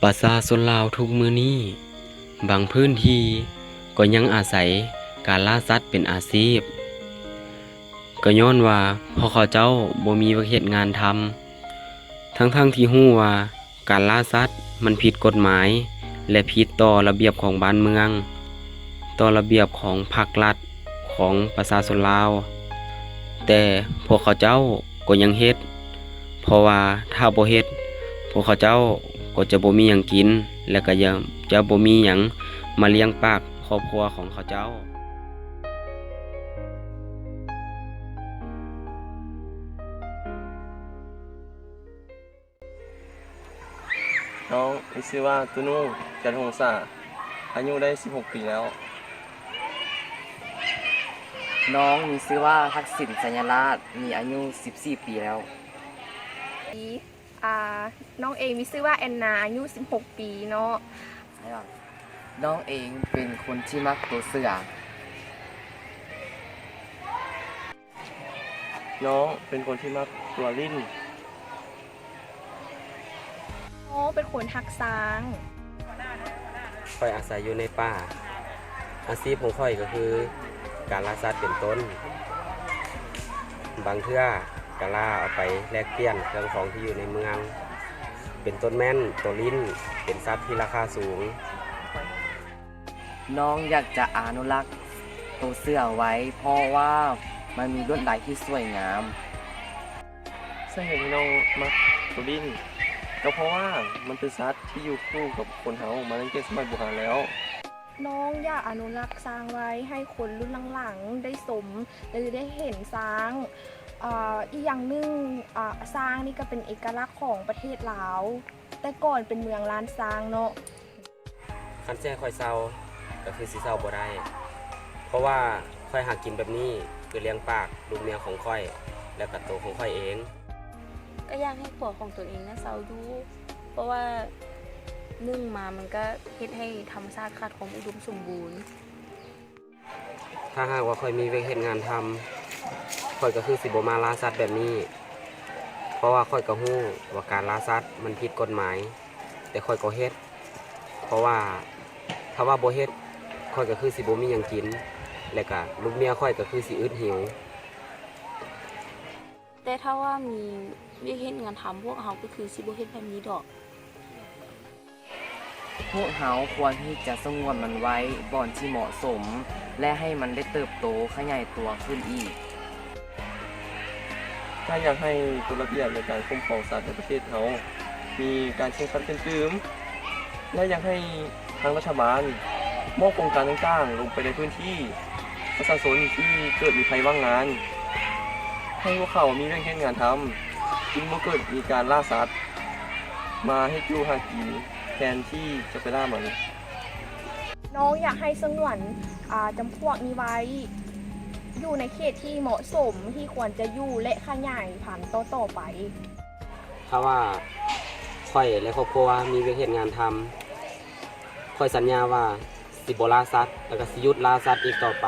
ປະຊາຊົນລາວທຸກມື້ນີ້ ບາງພື້ນທີ່ກໍຍັງອາໄສການລ່າສັດເປັນອາຊີບ, ກໍຍ້ອນວ່າພວກເຂົາເຈົ້າບໍ່ມີວຽກເຮັດງານທຳ, ທັງໆທີ່ຮູ້ວ່າການລ່າສັດມັນຜິດກົດໝາຍ ແລະ ຜິດຕໍ່ລະບຽບຂອງບ້ານເມືອງ, ຕໍ່ລະບຽບຂອງພັກລັດ, ຂອງປະຊາຊົນລາວ, ແຕ່ພວກເຂົາເຈົ້າກໍຍັງເຮັດ, ເພາະວ່າຖ້າບໍ່ເຮັດ, ພວກເຂົາເຈົ້າກໍຈະບໍ່ມີຫຍັງກິນ ແລະ ກໍຈະ ຈະບໍ່ມີຫຍັງມາລ້ຽງປາກຄອບຄົວຂອງເຂົາເຈົ້າ. ນ້ອງມີຊື່ວ່າ ຕູນູ ຈັນຫົງສາ, ອາຍຸໄດ້ສິບຫົກປີແລ້ວ. ນ້ອງມີຊື່ວ່າ ທັກສິນ ໄຊຍະລາດ, ມີອາຍຸສິບສີ່ປີແລ້ວ. ອາ ນ້ອງເອງມີຊື່ວ່າ ແອນນາ, ອາຍຸສິບຫົກປີເນາະ. ນ້ອງເອງເປັນຄົນທີ່ມັກໂຕເສືອ. ນ້ອງເປັນຄົນທີ່ມັກຕົວລິ້ນ. ນ້ອງເປັນຄົນຮັກຊ້າງ. ຂ້ອຍອາໄສຢູ່ໃນປ່າ. ອາຊີບຂອງຂ້ອຍກໍຄືການລ່າສັດເປັນຕົ້ນ. ບາງເທື່ອກໍລ່າເອົາໄປແລກປ່ຽນເຄື່ອງຂອງທີ່ຢູ່ໃນເມືອງ, ເປັນຕົ້ນແມ່ນໂຕລິ້ນ ເປັນສັດທີ່ລາຄາສູງ. ນ້ອງຢາກຈະອະນຸລັກໂຕເສືອໄວ້ ເພາະວ່າມັນມີລວດລາຍທີ່ສວຍງາມ. ສາເຫດທີ່ນ້ອງມັກໂຕລິ້ນ ກໍເພາະວ່າມັນເປັນສັດທີ່ຢູ່ຄູ່ກັບຄົນເຮົາມາຕັ້ງແຕ່ສະໄໝບູຮານແລ້ວ. ນ້ອງຢາກອະນຸລັກຊ້າງໄວ້ໃຫ້ຄົນລຸ້ນຫຼັງໆໄດ້ຊົມ ຫຼື ໄດ້ເຫັນຊ້າງ. ເອີ ອີກຢ່າງໜຶ່ງ ອາ ຊ້າງນີ້ກໍເປັນເອກະລັກຂອງປະເທດລາວ, ແຕ່ກ່ອນເປັນເມືອງລ້ານຊ້າງເນາະ. ຄັນຊິໃຫ້ຂ້ອຍເຊົ່າ ກໍຄືຊິເຊົ່າບໍ່ໄດ້, ເພາະວ່າຂ້ອຍຫາກິນແບບນີ້ເພື່ອລ້ຽງປາກລູກເມຍຂອງຂ້ອຍ ແລະ ກໍໂຕຂອງຂ້ອຍເອງ. ກໍຢາກໃຫ້ຜົວຂອງຕົນເອງນະເຊົ່າຢູ່, ເພາະວ່າໜຶ່ງມາມັນກໍເຮັດໃຫ້ທຳມະຊາດຂາດຄວາມອຸດົມສົມບູນ. ຖ້າຫາກວ່າຂ້ອຍມີວຽກເຮັດງານທຳ, ຂ້ອຍກໍຄືຊິບໍ່ມາລ່າສັດແບບນີ້, ເພາະວ່າຂ້ອຍກໍຮູ້ວ່າການລ່າສັດມັນຜິດກົດໝາຍ, ແຕ່ຂ້ອຍກໍເຮັດ, ເພາະວ່າຖ້າວ່າບໍ່ເຮັດ, ຂ້ອຍກໍຄືຊິບໍ່ມີຫຍັງກິນ, ແລະ ກະລູກເມຍຂ້ອຍກໍຄືຊິອຶດຫິວ. ແຕ່ຖ້າວ່າມີວຽກເຮັດງານທຳ, ພວກເຮົາກໍຄືຊິບໍ່ເຮັດແບບນີ້ດອກ. ພວກເຮົາຄວນທີ່ຈະສະຫງວນມັນໄວ້ບ່ອນທີ່ເໝາະສົມ ແລະ ໃຫ້ມັນໄດ້ເຕີບໂຕຂະຫຍາຍຕົວຂຶ້ນອີກ. ຖ້າຢາກໃຫ້ກົດລະບຽບໃນການຄຸ້ມຄອງສັດໃນປະເທດເຮົາມີການເຄັ່ງຄັດຂຶ້ນຕື່ມ, ແລະ ຢາກໃຫ້ທາງລັດຖະບານມອບໂຄງການຕ່າງໆລົງໄປໃນພື້ນທີ່ ປະຊາຊົນທີ່ເກີດມີໄພວ່າງງານ ໃຫ້ພວກເຂົາມີວຽກເຮັດງານທຳ, ຈຶ່ງບໍ່ເກີດມີການລ່າສັດມາເຮັດຢູ່ຫາກິນ ແທນທີ່ຈະໄປລ່າມັນ. ນ້ອງຢາກໃຫ້ສະຫງວນ ອາ ຈຳພວກນີ້ໄວ້ ຢູ່ໃນເຂດທີ່ເໝາະສົມ ທີ່ຄວນຈະຢູ່ ແລະ ຂະຫຍາຍພັນຕໍ່ໆໄປ. ຖ້າວ່າຂ້ອຍ ແລະ ຄອບຄົວມີວຽກເຮັດງານທຳ, ຂ້ອຍສັນຍາວ່າຊິບໍ່ລ່າສັດ ແລະ ກໍຊິຢຸດລ່າສັດອີກຕໍ່ໄປ.